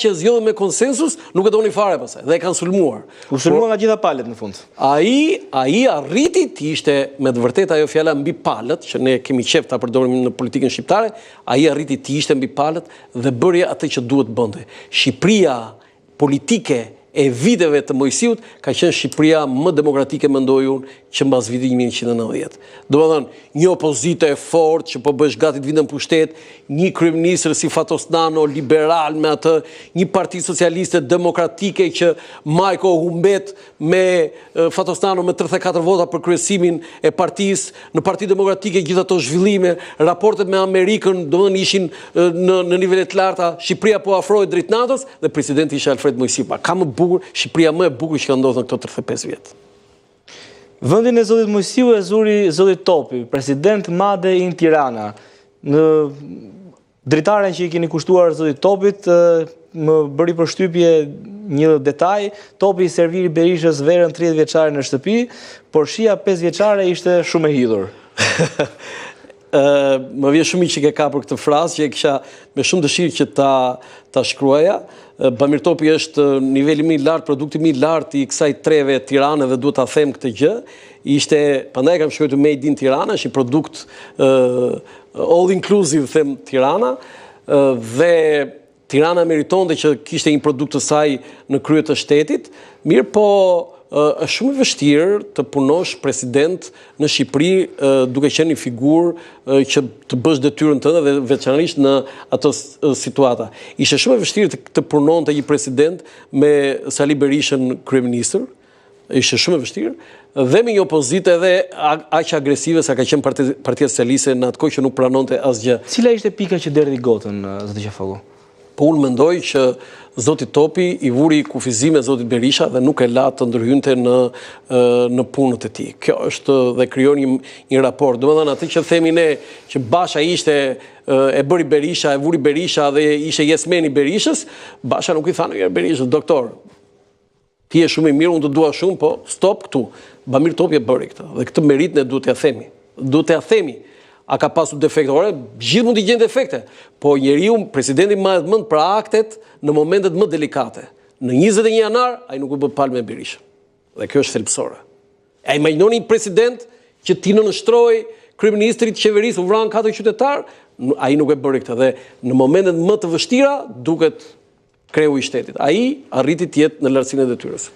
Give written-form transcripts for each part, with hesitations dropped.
që e zgjodhën me konsensus, nuk e donin fare pastaj dhe e kanë sulmuar. U sulmua nga gjitha palët në fund. Ai, ai arriti të ishte me të vërtetë ajo fjala mbi palët, që ne kemi qejf ta përdorim në politikën shqiptare, ai arriti të ishte mbi palët dhe bëri atë që duhet të bënte. Shqipëria politike e viteve të Moisiut ka qenë Shqipëria më demokratike mendoj unë që mbas vitit 1990. Domethënë, një opozitë e fortë që po bëhesh gati të vinte në pushtet, një kryeministër si Fatos Nano, liberal me atë, një parti socialiste demokratike që Majko humbet me Fatos Nano me 34 vota për kryesimin e partisë, në Partinë Demokratike gjithë ato zhvillime, raportet me Amerikën, domethënë ishin në në nivele të larta, Shqipëria po afrohej drejt NATO-s dhe presidenti ishte Alfred Moisiu. Pa ka më bukur, Shqipëria më e bukur që ka ndodhur në këto 35 vjet. Vendin e zotit Moisiu e zuri zoti Topi, president Made in Tirana. Në Dritaren që i keni kushtuar zotit Topit, më bëri përshtypje një detaj, Topi i serviri Berishës verën 30 vjeçare në shtëpi, por shija 5 vjeçare ishte shumë e hidhur. Më vjen shumë mirë që ke kapur këtë frazë që e kisha me shumë dëshirë që ta ta shkruaja. Bamir Topi është niveli më i lartë, produkti më i lartë i kësaj treve Tirane dhe duhet ta them këtë gjë. Ishte, prandaj e kam shkruar Made in Tirana, është një produkt all inclusive them Tirana dhe Tirana meritonte që kishte një produkt të saj në krye të shtetit, mirëpo është shumë e vështirë të punosh president në Shqipëri duke qenë një figurë që të bësh detyrën tënde dhe veçanërisht në ato situata. Ishte shumë e vështirë të punonte një president me Sali Berishën kryeministër, Ishte shumë e vështirë dhe me një opozitë edhe aq agresive sa ka qenë Partia Socialiste në atë kohë që nuk pranonte asgjë. Cila ishte pika që derdhi gotën, zoti Qafoku? Po unë mendoj që zoti Topi i vuri kufizime zotit Berisha dhe nuk e la të ndërhynte në në punët e tij. Kjo është dhe krijon një një raport. Domethënë atë që themi ne që Basha ishte e bëri Berisha, e vuri Berisha dhe ishte yes man i Berishës, Basha nuk i tha ndonjëherë Berishës, doktor, Ti je shumë i mirë, unë të dua shumë, po stop këtu. Bamir Topi e bëri këtë dhe këtë meritë ne duhet t'ia themi. Duhet t'ia themi. A ka pasur defekte? Ore, gjithë mund t'i gjejnë defekte. Po njeriu, presidenti mbahet mend për aktet në momentet më delikate. Në 21 janar ai nuk u bë palë me Berishën. Dhe kjo është thelbësore. E imagjinoni një president që t'i nënshtrohej kryeministrit të qeverisë, u vranë katër qytetarë, ai nuk e bëri këtë dhe në momentet më të vështira duket kreu i shtetit. Ai arriti të jetë në lartësinë e detyrës.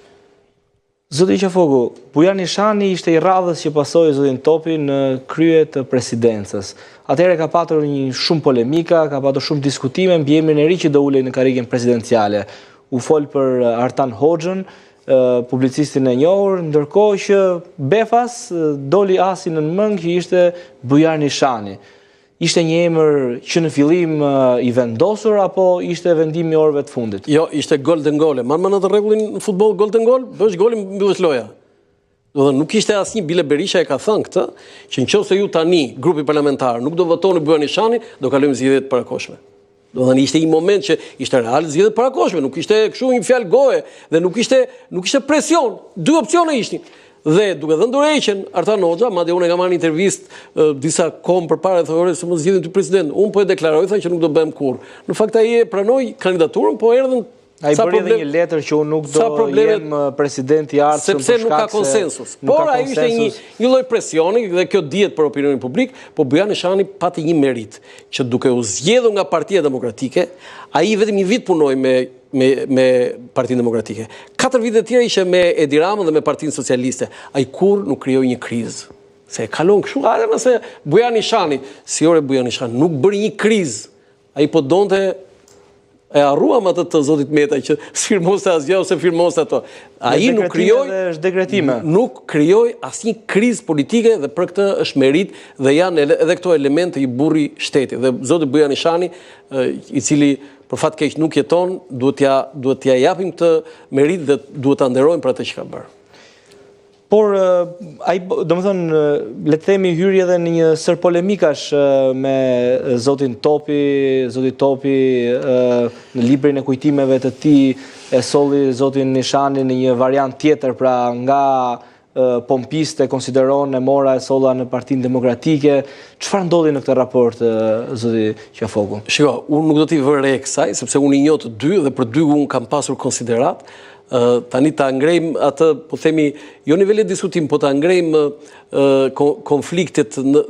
Zoti Qafoku, Bujar Nishani ishte i radhës që pasoi zotin Topi në krye të presidencës. Atëherë ka patur një shumë polemika, ka patur shumë diskutime mbi emrin e ri që do ulej në karrigen presidenciale. U fol për Artan Hoxhën, publicistin e njohur, ndërkohë që befas doli asi nën mëngë që ishte Bujar Nishani. Ishte një emër që në fillim i vendosur apo ishte vendim i orëve të fundit? Jo, ishte golden goal. Mban mend atë rregullin në futboll golden goal, bësh golin mbyllesh loja. Domethënë nuk ishte asnjë bile Berisha e ka thënë këtë, që në qoftë se ju tani grupi parlamentar nuk do votoni Bujar Nishanin, do kalojmë zgjedhje të parakohshme. Domethënë ishte një moment që ishte real zgjedhje të parakohshme, nuk ishte kështu një fjalë goje dhe nuk ishte nuk ishte presion. Dy opsione ishin. Dhe duke dhënë dorëheqjen Artan Hoxha, madje unë e kam marrë në intervistë disa kohë më përpara thotë ore se më zgjidhin ty president. Unë po e deklaroj tha që nuk do bëhem kurrë. Në fakt ai e pranoi kandidaturën, po erdhën Ai bëri edhe një letër që unë nuk do jem president i ardhshëm sepse nuk ka konsensus. Por ai ishte një një lloj presioni dhe kjo dihet për opinionin publik, po Bujar Nishani pati një meritë që duke u zgjedhur nga Partia Demokratike, ai vetëm një vit punoi me me me Partinë Demokratike. Katër vite të tjera ishte me Edi Ramën dhe me Partinë Socialiste. Ai kurrë nuk krijoi një krizë. Se e kalon kështu, a nëse Bujar Nishani, si ore Bujar Nishani, nuk bëri një krizë Ai po donte e harruam atë të zotit Meta që s'firmoste asgjë ose firmoste ato. Ai nuk krijoi dhe është dekretime. Nuk krijoi asnjë krizë politike dhe për këtë është meritë dhe janë edhe këto elemente të një burri shteti. Dhe zoti Bujar Nishani, i cili për fat keq nuk jeton, duhet t'ia duhet t'ia japim këtë meritë dhe duhet ta nderojmë për atë që ka bërë. Por, ai, domethënë, le të themi hyri edhe në një sërë polemikash me zotin Topi, zoti Topi në librin e kujtimeve të tij e solli zotin Nishani në një variant tjetër, pra nga pompist e konsideron e mora e solla në Partinë Demokratike. Çfarë ndodhi në këtë raport, zoti Qafoku? Shiko, unë nuk do t'i vë re kësaj, sepse unë i njoh të dy dhe për dy unë kam pasur konsideratë. Tani ta ngrejmë atë, po themi, jo nivelin e diskutim, po ta ngrejmë konfliktet në